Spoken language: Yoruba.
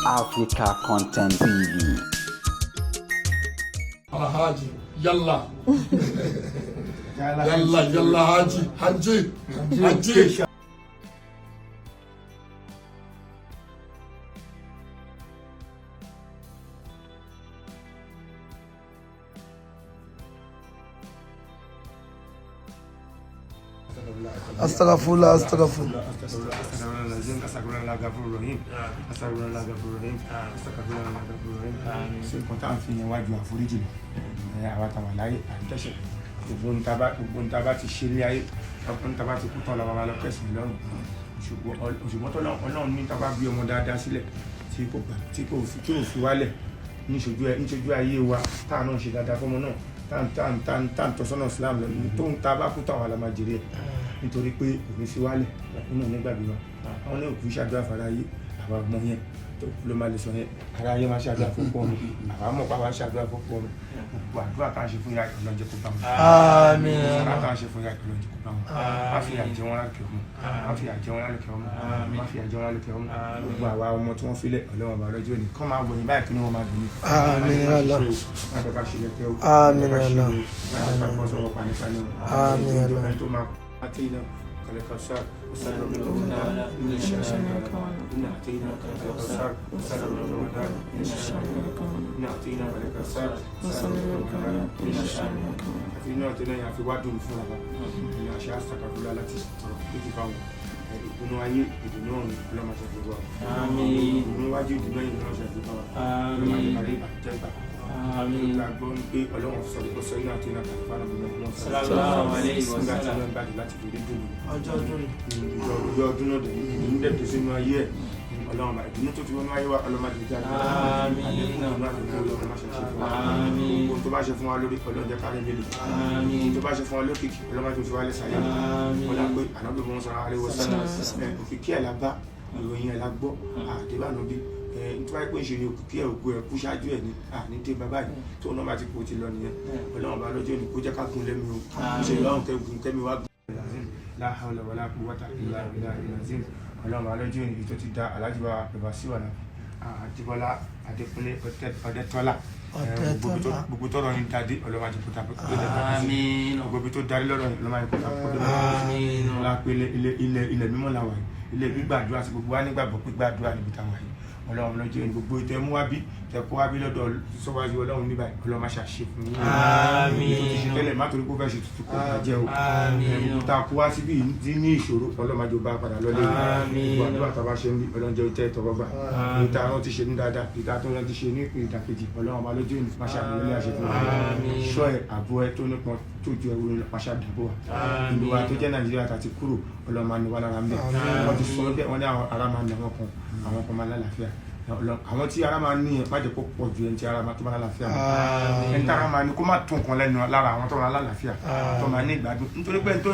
Africa Content TV. Alhaji, yalla. Yalla, yalla, Haji, Haji, Haji. Astagfirullah, astagfirullah. Ṣé nǹkan tá à ń fi yẹn wájú àforíjì lọ àwa tàwa láyé à ń tẹ̀sẹ̀, gbogbo ń ta bá ti ṣe ní ayé, gbogbo ń ta bá ti kú tán la máa lọ kẹsàn-án lọ́rùn. Ṣùgbọ́n tó Ọlọ́run ní ta bá bí ọmọ dáadáa sílẹ̀ tí kò gbà, tí kò fi wálẹ̀ níṣojú ayé wa, tá à náà ṣe dáadáa fọmọ náà, tá à ń tọ́sọ́nà Islam lọ, tó ń ta bá kú tán àwa la máa jèrè ẹ̀, nítorí pé òní fi wálẹ̀ nínú onígbàgbé wa. Àwọn ní òkú ṣàdúrà fara yé àwa ọmọ yẹn tó ló máa lè sọ yẹn, ara yẹn máa ṣàdúrà fún pọ̀ mi, àwa mọ̀ pé àwa ṣàdúrà fún pọ̀ mi. Gbogbo àdúrà tá à ń ṣe fún ya, Ọlọ́run jẹ́ kó bá wọn. Àmín. Àdúrà tá à ń ṣe fún ya, Ọlọ́run jẹ́ kó bá wọn. Má fi àjẹ wọn lálùkẹ́ ọmọ, má fi àjẹ wọn lálùkẹ́ ọmọ, má fi àjẹ wọn lálùkẹ́ ọmọ. Gbogbo àwa ọmọ tí wọ́n filẹ̀, Ọlọ́run ọba lọ́jọ́ òní kọ́ máa wọ̀nyí báyìí, kí ni wọ́n máa dùn ní. Àmín Allah. Má jẹ́ ká ṣe lẹ́tẹ́ o. Àmín Má jẹ́ ká ṣe Allah. o. Má jẹ́ ká bọ́ sọ́wọ́ panípaní o. Àmín Allah. Ẹni tó máa àtẹ̀yìn الكوثر وسر من الوداع إن شانئك إن أعطيناك الكوثر وسر من الوداع إن شانئك إن أعطيناك الكوثر وسر من الوداع إن شانئك. Àti inú àti lẹ́yìn àfi wá dùn fúnra wa ní àṣà àṣàkàkúlá láti tọrọ méjì fáwọn ìdùnnú ayé, ìdùnnú ọ̀run, ọlọ́mọ ṣàfihàn wa. Ìdùnnú wájú, ìdùnnú ẹ̀yìn, ọlọ́mọ ṣàfihàn wa. Ọlọ́mọ àdìkárí ìbànújẹ́ ìgbà kọ̀ọ̀kan la gbọ́ pé Ọlọ́run sọ ó sọ inú àti iná tàbí fáwọn ọmọ náà sọ nígbà tí wọ́n bàjẹ́ láti fi rí dùn. Ọjọ́ ọdún ni. Ọjọ́ ọdún náà dẹ̀ ìdùnnú dẹ̀ tó sínú ayé ẹ̀. Ọlọ́run bá ìdùnnú tó ti wọnú ayé wa, Ọlọ́run má jẹ́ jáde. Àlékún ìdùnnú àti ìdùnnú, Ọlọ́run má ṣe ṣe fún wa. Gbogbo tó bá ṣe fún wa lórí, Ọlọ́run jẹ́ kárí lélẹ̀. Tó bá ṣe fún wa lókìkí, Ọlọ́run má jẹ́ fi wá lẹ̀ sáyé. Wọ́n lá pé ànábì mọ́ sọ̀rọ̀ àríwọ̀ sọ́nà òkìkí ẹ̀ la bá, ìròyìn ẹ̀ la gbọ́ àdébànú bí nítorí pé ìṣe ni òkìkí ẹ̀ ògo ẹ̀ kú ṣáájú ẹ̀ ní àní dé bàbá yìí tó náà bá ti kú ti lọ nìyẹn. Ọlọ́run bá lọ́jọ́ ní kó jẹ́ ká gun lẹ́mi o, ṣe lọ́run kẹ́gun kẹ́mi wá gun. La hawla wala quwwata illa billahi al-azim. Ọlọ́run bá lọ́jọ́ ní tó ti da Alhaji wa bàbá sí wàlá Àjíbọ́lá Adékúnlé Ọdẹ́tọ́lá, gbogbo tọrọ yín dadé, Ọlọ́run àti kúta gbogbo ibi tó darí lọ́rọ̀ yín, Ọlọ́run àti kúta kúta. Ọlá pé ilẹ̀ mímọ́ la wà yìí, ilẹ̀ gbígbàdúrà sí gbogbo wa nígbàgbọ́ gbígbàdúrà níbi táwa yìí. Ọlọ́run lọ́jọ́ ní gbogbo tẹ mú wá bí tẹ kó wá bí lọ́dọ̀ sọ́wájú Ọlọ́run níbàyí, Ọlọ́run má ṣàṣe fún yín. Tó ti ṣe tẹ́lẹ̀ má torí kó fẹ́ ṣe tuntun kó bàjẹ́ o. Gbogbo tá a kó wá síbí tí ní ìṣòro, Ọlọ́run má jò bá padà lọ́lé. Gbogbo àdúrà tá a bá ṣe ń bí, Ọlọ́run jẹ́ tẹ́ tọwọ́ gbà. Ìta wọn ti ṣe ní dáadáa, ìta tó wọn ti ṣe ní ìdàkejì, Ọlọ́run ọba lójú ìní má ṣàlùyẹ àṣẹ fún wa. Ṣọ́ ẹ̀ àbọ̀ ẹ tó nípọn tó ju ẹrú lọ, má ṣàdàbọ̀ wa. Ìlú wa tó jẹ́ Nàìjíríà tá ti kúrò, Ọlọ́run máa ní wa lára ń bẹ̀. Wọ́n ti sọ bẹ́ẹ̀, wọ́n ní àwọn ará máa ní àwọn kan, àwọn kan máa lálàáfíà. Àwọn tí ara máa ní yẹn má jẹ́ kó pọ̀ ju ẹni tí ara máa tó máa lálàáfíà lọ. Ẹni tí ara máa ní kó má tún kan lẹ́nu lára àwọn tó máa lálàáfíà, tó máa ní ìgbádùn, nítorí pé ẹni tó